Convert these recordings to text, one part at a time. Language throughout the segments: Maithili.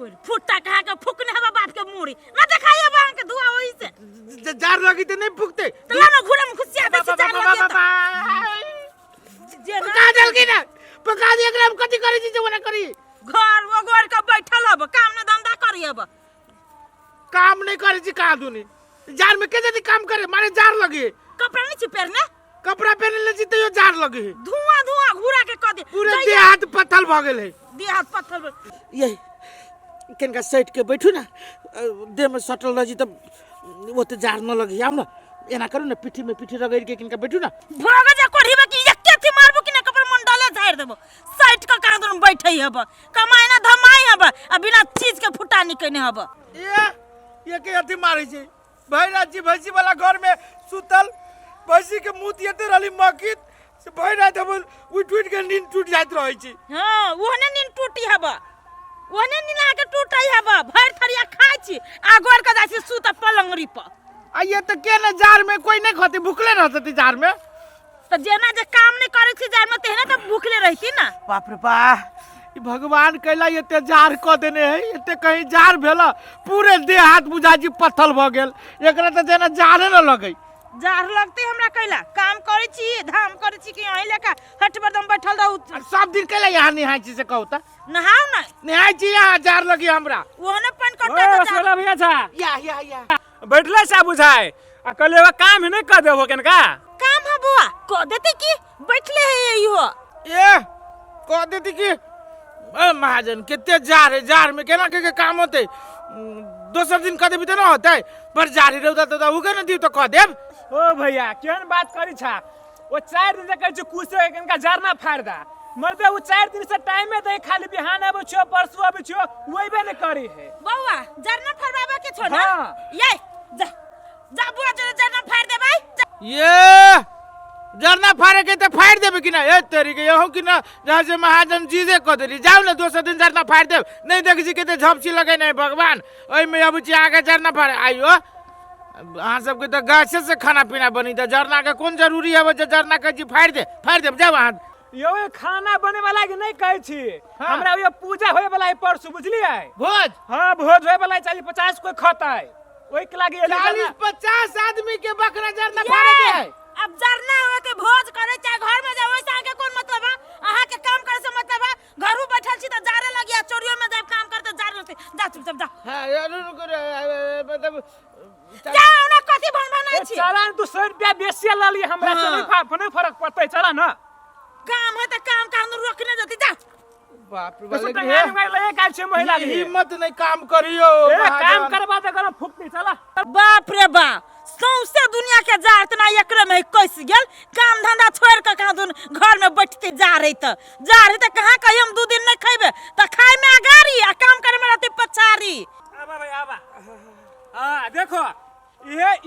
फुट्टा कहा के फुकने हवा बाप के मूड़ी ना देखाइए बांग के धुआं ओही से। जार लगी तो नहीं फूकते। तो ला ना घुरे में खुशिया दे छी जार लगी तो। जे ना पका देल की ना पका दे एकरा, हम कथी करै छी जे ओना करी? घर ओगोर के बैठल हब, काम ना धंधा करी हब। काम नहीं करै छी कहाँ दुनी जार में के जदी काम करे मारे जार लगी। कपड़ा नहीं छी पहनने? कपड़ा पहने ले छी तैयो जार लगी। धुआं धुआं घुरा के क दे। पूरे जइया- देह हाथ पत्थर भ गेल है। देह हाथ पत्थर यही कनिका सटि के बैठू ना, देह में सटल रह जी तब ओते जार न लगी। आउ ना एना करू ना, पीठी में पीठी रगड़ के कनिका बैठू ना। भोग जे कोढ़ीबे कि एके थी मारबो कि ना कपड़ा मंडले झाड़ देबो। सटि के कहाँ दुन बैठै हब, कमाई ना धमाई हब आ बिना चीज के फुटानी केने हब। ए ये के अथी मारै छै भरि राति जी भैंसी वाला घर में सुतल भैंसी के मुँह दिएते रहली मकित से भरि राति हम उठि उठि के नींद टूटि जाइत रहै छै। हाँ ओहने नींद टूटी हब, ओहने नींद अहाँके टूटै हब। भरि थरिया खाइ छी आ गोर के जाइ छी सुत पलंगरी पर। आ ये तऽ के ने जार में कोई नहीं खती, भुखले रहती जार में। तऽ जेना जे काम नहीं करै छी जार में तेहने तऽ भुखले रहती ना। बाप रे बा, ई भगवान कैला एते जार कऽ देने है, एते कहीं जार भेल पूरे देह हाथ बुझा जी पत्थर भऽ गेल, एकरा तऽ जेना जारे न लगै। जार लगते हमरा कैला काम करै छी धाम करै छी कि अहीं लेखा हट बरदम बैठल रहू। आ सब दिन कैला यहाँ निहाय छी से कहू तऽ? नहाउ ना। निहाय छी यहाँ जार लगी हमरा। ओहने पानि ओ, कट्टा तऽ जार- सोना भैया छा। या या या। बैठले सा बुझाय आ कहले एगो काम है नहीं कर देबो केनका? काम है बुआ कह देते कि बैठले है इहो। ए कह देती कि ए महाजन केते जार है, जार में केना के के काम होते, दोसर दिन कह देबी त ना होते, पर जारी रौदा त उगे न दियो त कह देब। ओ भैया केहन बात करी छा, ओ 4 दिन से कहै छी कुसे केनका जार ना फाड़ दा मरदे, ओ 4 दिन से टाइमे दे खाली बिहान आबै छियो परसू आबै छियो ओइबे ने करी है। बौआ जरना फरवाबा के छो ना? हाँ। ये जा जा बुआ जरा जरना फाड़ देबै। ये जरना फाड़े के त फाड़ देबे कि ना? ए तेरी के यहू कि ना जहाँ से महाजन जीजे क देली, जाऊ ना दोसर दिन जरना फाड़ देब। नहीं देख छी के झपसी लगे नहीं भगवान ओइ में अब छी आगे जरना फाड़े आइयो। अहाँ सबके त गाछे से खाना पीना बनी त जरना के कोन जरूरी है जे जरना के जी फाड़ दे, फाड़ देब जाऊ अहाँ। यौ ये खाना बने वाला के नहीं कहै छी। हाँ। हमरा ये पूजा होए वाला है परसू बुझलियै? भोज? हाँ भोज होए वाला है, 40-50 कोई खतै ओइ के लागी एली चालीस जरना। पचास आदमी के बकरा जरना फाड़े के है। अब जरना हो के भोज करे चाहे घर में जाओ ओइसे अहाँके कोन मतलब है? अहाँके काम करे से मतलब है? घरू बैठल छी त जारे लगिया, चोरियो में जाब काम करते जारे लगते। जा चुपचाप जा। हाँ, यार, रुक, रुक, मतलब, जा ओना कथी भन भनाइ ए, छी? चला न, तू 100 रुपया बेसी लऽ ली हमरा से, हाँ। नहीं फर्क पड़तै, चला न। काम है त काम काम रोकने जति जा। बाप रे तो बाप, सुतंग लेकिन आदमी लए काल छै महिला के। हिम्मत नहीं काम करियो, ए, महाजन। काम करबा त गरम फुकती, चला। बाप रे बाप, सौंसे दुनिया के जार तना एकरे में कस गेल। काम धंधा छोड़ के कहाँ दुन घर में बैठते जा रही त जा रही त कहाँ कहीं हम 2 दिन नहीं खेबे त खाए में अगारी आ काम करे में रहते पछारी। आबा भाई आबा। हां देखो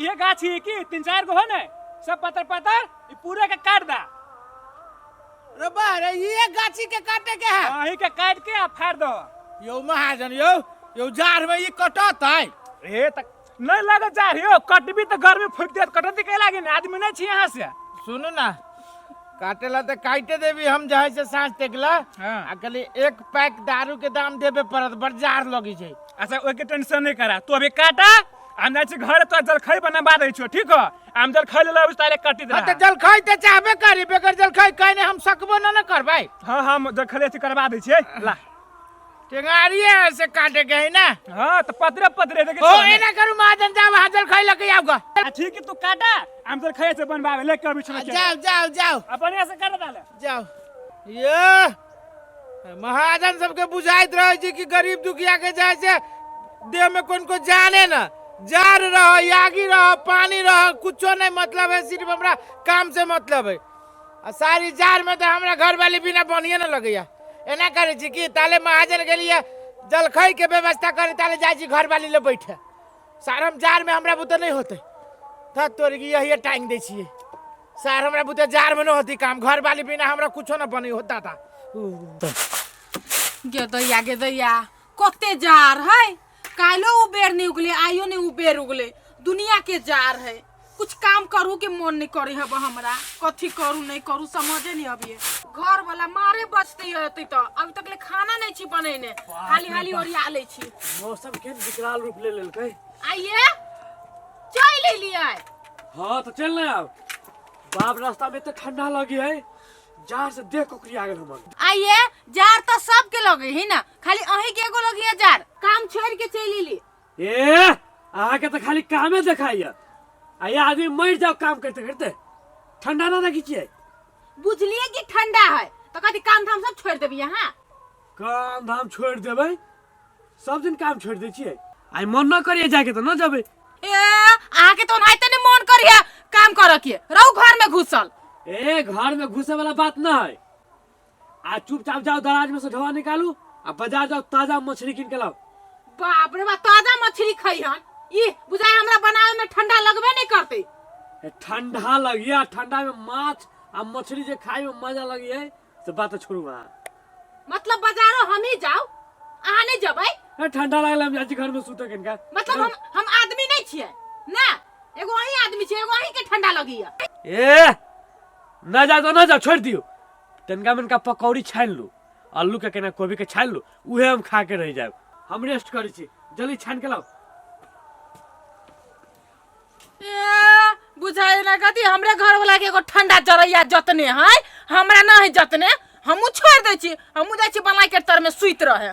ये गाछ है कि 3-4 गो हो ने सब पत्थर पत्थर ई पूरे के काट दा। रे बा रे ये गाछी के काटे के है। हां, ही के काट के आ फाड़ दो। यो महाजन यो यो जार में ये कटत है। ए त नहीं लगे जार यो कटबी त गर्मी फूक देत, कटत के लागी ने आदमी नहीं छी यहां से। सुनू ना काटेला त काटे देबी हम जाय से साँझ तकला। हाँ। आ खाली 1 पैक दारू के दाम देबे पड़त, बड़ जार लगी छै। अच्छा ओइ के टेंशन नहीं करा, तू अभी काटा हम जाइ छी घर तो जलखै बनबा दै छियो, ठीक हो? हम जलखै ले लेबै ताले काटी दे। हाँ, त जलखै त चाहबे करी, बेगर जलखै कइने हम सकबो न न करबै। हां हम जलखै अथी करबा दै छियै, ला। टेंगारी है से काटे के है ना? हां त पतरे पतरे देखे ओ, छियो ने। एना करू महाजन जाओ वहां जलखै लके आउ ग। आ, ठीक है तू काटा हम जलखै से बनबावे ले के अबै छियो। जाओ जाओ जाओ। अपन यहाँ से काट डाले। जाओ। ये महाजन सबके बुझाइत रहे छै कि गरीब दुखिया के जाय से देह में कोन को जाने न, जार रह, आगी रह, पानी रह, कुछो नहीं मतलब है, सिर्फ हमरा काम से मतलब है। आ सारी जार में तो हमरा घर वाली बिना बनिए न लगैया। एना करे छी कि ताले महाजन के लिए जलखै के व्यवस्था करे ताले जाय छी घर वाली ले बैठे। सारम जार में हमरा बुते नहीं होते त तोर की यही टांग दै छियै। सार हमरा बुते जार में न होती काम, घर वाली बिना हमरा कुछो न बनी होता था। गेदैया गेदैया कते जार है, काल्हो उबेर नहीं उगले आइयो नहीं उबेर उगले, दुनिया के जार है। कुछ काम करू के मन नहीं करे हब हमरा। कथी करू नहीं करू समझे नहीं अभी। घर वाला मारे बचते अतै त अभी तक ले खाना नहीं छी बनेने, हाली हाली ओरिया ले छी। मौसम केहन विकराल रूप ले लेलकै। आइए चल एलियै। हाँ तो चल ना आब। बाप रास्ता में इतना ठंडा लगी है, जार से देह कोकरी आ गेल हमर। आइए जार तो सबके लगे है ना, खाली अहीं के एगो लगी है जार। काम छोड़ के चल एली। ए अहाँ के तो खाली कामे देखाइया, आ ये आदमी मर जाओ काम करते करते। ठंडा ना देखी छियै? बुझलिए कि ठंडा है तो कथी काम धाम सब छोड़ देबी अहाँ? काम धाम छोड़ देबै, सब दिन काम छोड़ दै छियै। आइ मन न करिए जाके तो न जेबै। ए अहाँ के तो ओनाहिते नहीं मन करिए काम करऽ के, रहू घर में घुसल। ए घर में घुसे वाला बात न है। आ चुपचाप जाओ दराज में से ढवा निकालू आ बाजार जाओ ताजा मछली कीन के लाओ। बाप रे बाप, ताजा मछली खैहन? ई बुझाय हमरा बनावे में ठंडा लगबे नहीं करते। ए, ठंडा लगिया, ठंडा में माछ आ मछली जे खाए में मजा लगी है से बात छोड़ू अहाँ। मतलब बाजारो हम ही जाओ, अहाँ नहीं जबै? ए, ठंडा लागल हम जाइ छी घर में सुते कनिका। मतलब हम आदमी नहीं छियै ना? एगो अहीं आदमी छियै, एगो अहीं के ठंडा लगिया। ए न जाओ तो न जाओ, छोड़ दियो। तनिका मनका पकौड़ी छानि लू, आलू के केना कोबी के छानि लू, उहे हम खा के रह जायब। हम रेस्ट करै छी, जल्दी छानि के लाउ। ए बुझाय ना कथी हमरे घर वाला के एगो ठंडा जरैया जतने है, हमरा ना है जतने। हमहू छोड़ दै छी, हमहू जाइ छी बलाई के तर में सुइत रहे।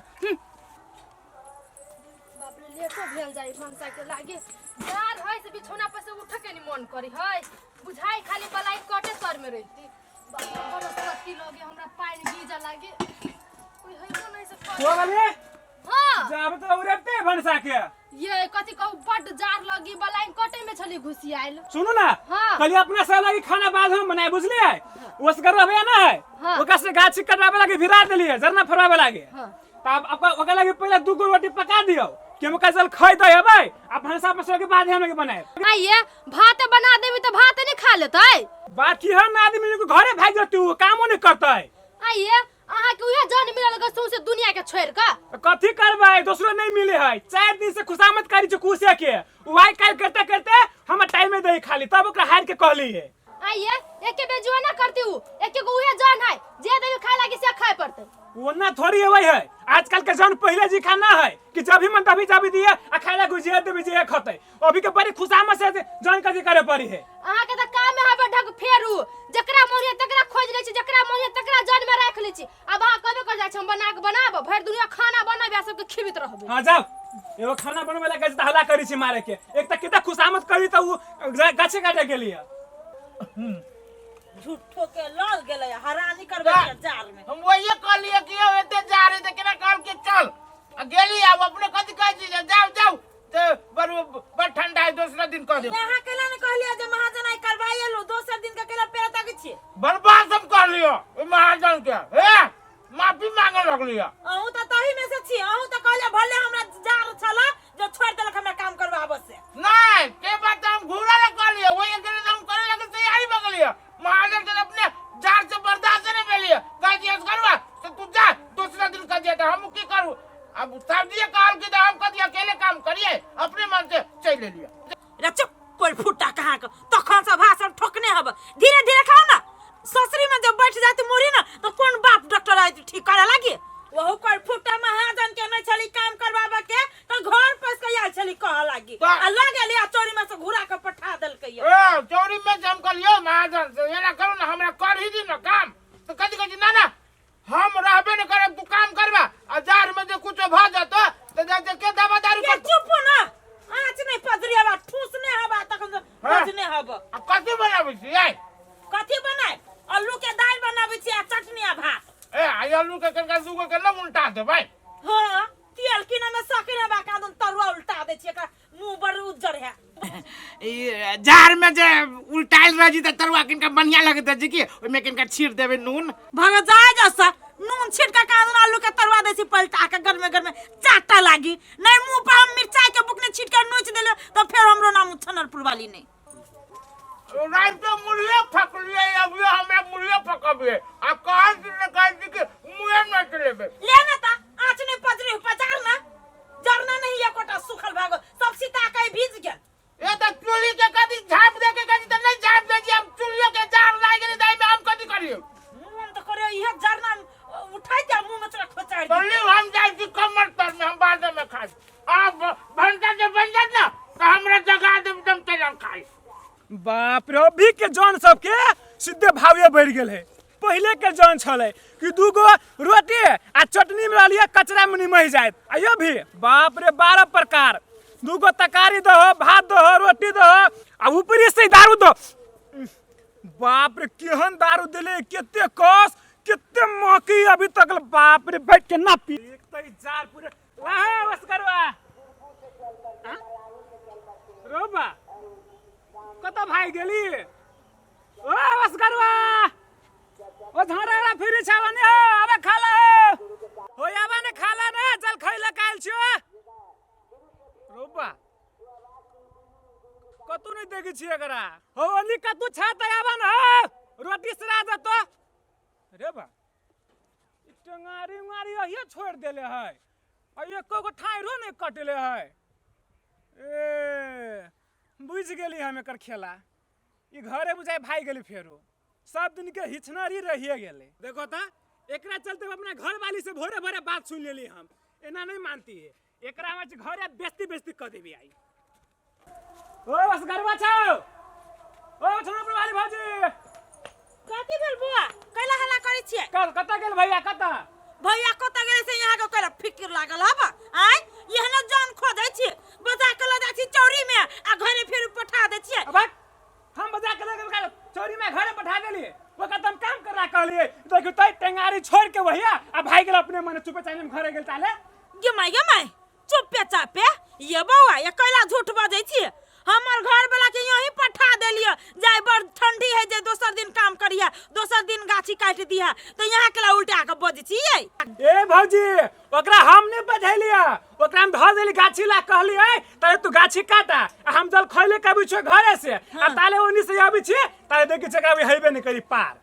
बाप रे, लेटो भेल जाई भनसा के लागे। जार है से बिछौना पर से उठे के नहीं मन करी है, बुझाई खाली बलाई कटे तर में रहती। बाप रे, बरसपति लगे हमरा पानी गीजा लागे। कोई हैबो नहीं से हो गेलै? हां जाबे तो उड़ते भनसा के। ये कथी कहू, बड जार लगी बलाई कटे में छली घुसी आयल। सुनू ना, हाँ। कल अपना सब लगी खाना बाद हम बनाए बुझलिए। ओसगर रहबे ना है, हाँ। ओकरा से गाछी कटवावे लागी भिरा देलिए, जरना फरवावे लागी। हाँ। तब ओकरा लागी पहले 2 गो रोटी पका दियो कि हम ओकरा जल खाई दे हेबै, आ भनसा पर के बाद हम लोग बनाए। आइए भात बना देबी त भात नहीं खा लेतै। बात की है ना, आदमी के घरे भाग जतू, कामो नहीं करतै। आइए अहाँ के उहे जान मिलल ग सौंसे दुनिया के छोड़ के। कथी करबै, दोसरो नहीं मिले है। 4 दिन से खुशामद करी छै कुसे के, उ आइ काल्हि करते करते हमर टाइमे दे खाली, तब ओकरा हार के कहली है। आइए एके बेजुआ ना करती उ, एके गो उहे जान है जे देबी खाए लागी से खाए पड़तै। ओना थोड़ी होय है, आजकल के जान पहले जी खाना है कि जब भी मन तभी जब दिए आ खाए लागी जे देबी जे खतै। अभी के बड़ी खुशामद से जान कथी करे पड़ी है। अहाँ के त काम है ढक फेरू, जकरा मन है तकरा खोज लै छी, जकरा मन है तकरा जान में राख लै छी। अब अहाँ कबे कर जाइ छी हम बना के बनाब, भरि दुनिया खाना बनाबे आ सबके खिबित रहबे। हां जाओ, एगो खाना बनबै ला गज हल्ला करी छी मारे के, एक त कितना खुशामद करी त उ गाछे काटे गेली है। झूठो के लग गेलै हरानी करबै के जार में। हम वही कहलिए कि यौ एते जा रहे त केना कहल के चल आ गेली। आब अपने कथी कहै छी जे जाओ जाओ ते बड़ बड़ ठंडा है, दोसरा दिन कह देब। अहाँ केला ने कहलिए जे महाजन आइ करवाइ एलु, दोसर दिन के केला पेड़ तक छी। बर्बाद हम कहलियो ओहि महाजन के, हे माफी मांगे लगलियो। अहूँ त तही में से छी, अहूँ त कहलिए भले हमरा जार छला जे छोड़ देलक हमरा काम करवाबऽ से। नहीं के बात हम घूरा ले कहलियो, वही गेली त हम करे लगे तैयारी भऽ गेलियो। महाजन के अपने जार से बर्दाश्त नहीं भेलियो, कह दिया करवा तो तू जा दोसरा दिन कह दिया त हम की करू। अब सब्जी कहल कि हम कथी अकेले काम करिए, अपने मन से चल लेलियो। रे चुप, कोई फुटा कहाँ के तखन से भाषण ठोकने हब। धीरे धीरे खाओ ना, ससुरी में जब बैठ जाती मुड़ी ना तो कौन बाप डॉक्टर आए ठीक करे लागी। वहु कोई फुटा महाजन के नहीं छली काम करवाबे के तो घर पर से आयल छली कह लागी आ लग गेली आ चोरी में से घुरा के पठा देलकै। ए चोरी में से हम कहलियो महाजन से एना करू ना हमरा कर ही दी ना काम, तो कथी कहै छी ना ना हम रहबे न करब, तू काम करबा आ जार में जे कुछो भ जतो त जा जे के दवा दारू ये चुप हो ना, आँच नहीं पजरी हवा, ठूस नहीं हवा, तखन हाँ। पजने हवा। आ कथी बनाबै छी यै? कथी बनाए? आलू के दालि बनाबै छी आ चटनी आ भात। ए आई आलू के कनका दूगो के न उल्टा देबै। हाँ, तेल किने में सकिन हवा, कादन तरुआ उल्टा दै छी, एकरा मुंह बड़ उज्जर है। ई जार में जे उल्टाइल रह जी त तरुआ किनका बढ़िया लगत जी कि ओइमे किनका छीट देबै नून। भगत जाय जसा नून छीट के कादन आलू के तरुआ दै छी पलटा के गरमे गरमे चाटा लागी, नहीं मुंह पर हम मिरचाई के बुकने छीट के नोच देले तो फिर हमरो नाम छनरपुर वाली नहीं। रात के मुड़िए फकलिए, अभी हमरा मुड़िए फकबिए आ कहै छी ने कहै छी कि मुँहे नोच लेबै। ले ना ता आँच नहीं पजरी पजार ना जरना नहीं एकोटा सुखल भागो सब सीता के भीज गेल। ए त चूल्ही के कथी झाँप दे के बढ़ि गेल है। पहिले के जन छलै कि दूगो रोटी आ चटनी में रहलियै कचरा में निमहि जाइत, आ यो भी बाप रे 12 प्रकार, दूगो तरकारी दहो, भात दहो, रोटी दहो, आ ऊपरी से दारू दहो। बाप रे केहन दारू देले, केते कस केते मकी अभी तक, बाप रे बैठ के ना पी। एक तो ई जार पूरे वाह बस करवा रोबा कत भाइ गेली? ओ बस करवा ओ झोरा फिरी छ भने हो, अब खाला हो, हो अब ने खाला ने चल खैला काल छियो। रोबा कतौ नहीं देखै छियै एकरा, हो ओनी कतौ छ त आब न हो, रोटी सरा देतो। रे बा ई टेंगारी उंगारी अहिए छोड़ि देले है, आ एको गो ठाइरो नहि कटले है। ए बुझि गेली हम एकर खेला, ई घरे बुझाइ भागि गेली फेरो, सब दिन के हिचनरी रहिए गेलै। देखो त एकरा चलते हम अपना घर वाली से भोरे भोरे बात सुन लेली हम, एना नहीं मानती है, एकरा हम घरे बेइज्जती बेइज्जती क देबी आई। ओ बस गरबा छौ, ओ छोड़ा पर वाली भौजी। कथी भेल बुआ, कैला हल्ला करै छियै? कल कतऽ गेल भैया? कतऽ भैया कतऽ गेलै से यहाँ के कैला फिकिर लागल हब? आय एहने जान खोजै छियै, बजा के लऽ जाइ छी चौरी में आ घरे फेर पठा दै छियै। अब हम बजा के लऽ गेल चौरी में, घरे पठा देलियै, ओकरा तऽ हम काम करला कहलियै, देखियौ तै टेंगारी छोड़ के वहिया आ भागि गेल अपने मने चुपे चाले घरे गेल ताले। गे माय गे माय, चुपे चापे ये बौआ, ये कैला झूठ बजै छियै? हमर घर वाला के यहीं पठा देलियै, जाय बड़ ठंडी है जे दोसर दिन काम करिहे, दोसर दिन गाछी काटि दिहे, तऽ यहाँ केला उल्टा के बजै छियै? ए भौजी ओकरा हम नहीं बझेलियै, ओकरा हम धऽ देली गाछी ला, कहलियै ताले तू गाछी काटा आ हम जल खैले के अबै छियै घरे से, आ ताले ओनी से अबै छियै ताले देखै छियै अभी हेबे नहीं करी पार।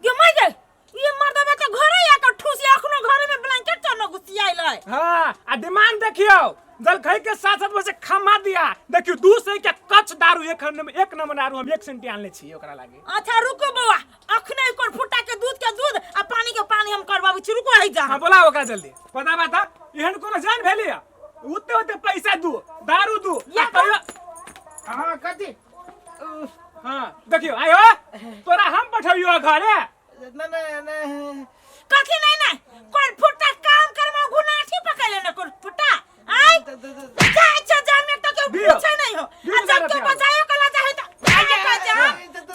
गे माय गे, ये मर्दवा के घरे आके ठूसी अखनो घरे में ब्लैंकेट चढ़ घुसियाइल है। हाँ आ डिमांड देखियौ जलखै के साथ साथ वैसे खमा दिया, देखियौ 200 के कच्छ दारू, एक नंबर दारू हम 1 सेंटी आनले छियै ओकरा लागे। अच्छा रुको बौआ, अखने एकर फुटा के दूध के दूध आ पानी के पानी हम करबाबै छी, रुको है जा। हाँ बोला ओकरा जल्दी, पता बात एहन कोनो जान भेली है? उते उते पैसा दू दारू दू या आ कहियो। हाँ कथी? हाँ देखियौ आयो तोरा हम पठबियो घरे। ना ना ना कथी नहीं नहीं, कोन फुटा काम करबा घुनाठी पकड़ लेने कोन फुटा आय जाय छ जान में तो केउ दियो। पूछे नहीं हो, दियो आ जब जरा के दियो। बजायो कला चाहे तो आय कह जा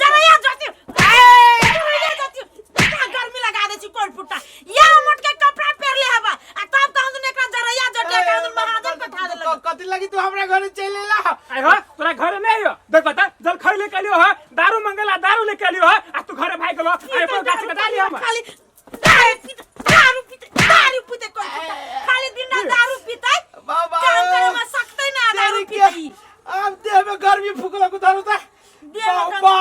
चल या जति या जति का गर्मी लगा दे छी कोन फुटा, या मोट के कपड़ा पहिर ले हबा आ तब कहूं दुन एकरा जरैया जटिया कहूं दुन महाजन पठा देलक। कथी लगी तू हमरा घरे चलि एला? आय हो तोरा घरे नहीं आयो, देख बता जल खै ले के लियो हो, दारू मंगला दारू लेके लियो हो, आ तू घरे भाग गेलो। आय पर गाछ कटा लियो हम। खाली दारू पीते दारू पीते दारू पीते कोन फुटा, खाली दिन रात दारू पीते, बाबा काम करे में सकते ना दारू पीते। अब देह में गर्मी फुकलक उधर उधर। देह में गर्मी। बाबा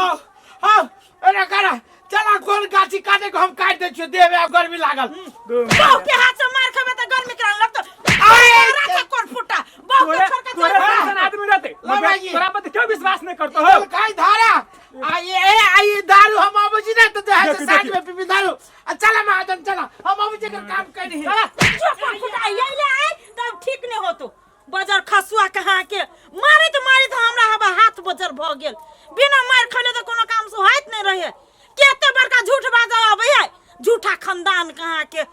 हाँ एना कर चला कोन गाछी काटे के हम काट दै छियो, देह में आब गर्मी लागल। बहू के हाथ से मार खेबे त गर्मी करान लगतो। आए! रात कोन फुटा बहू के तोरे छोड़ के तोरे चल। जैसन आदमी रहते ला भाई। तोरा पर क्यों विश्वास नहीं करतो हो? खाई धारा आ ये ए आ ये दारू हम आबै छी ना त देह से देखी, साँझ देखी। में पीबी दारू। आ चला महाजन चला हम आबै छी एकर काम करी। चला। जो कोन फुटा ये ले आए तब ठीक नहीं होतो। बजर खसुआ कहाँ के मारैत मारैत हमरा हवा हाथ बजर भ गेल, बिना मार खैले त कोनो काम सुहाइत नहीं रहे। केते बड़का झूठ बाजऽ आबै है, झूठा खानदान कहाँ के।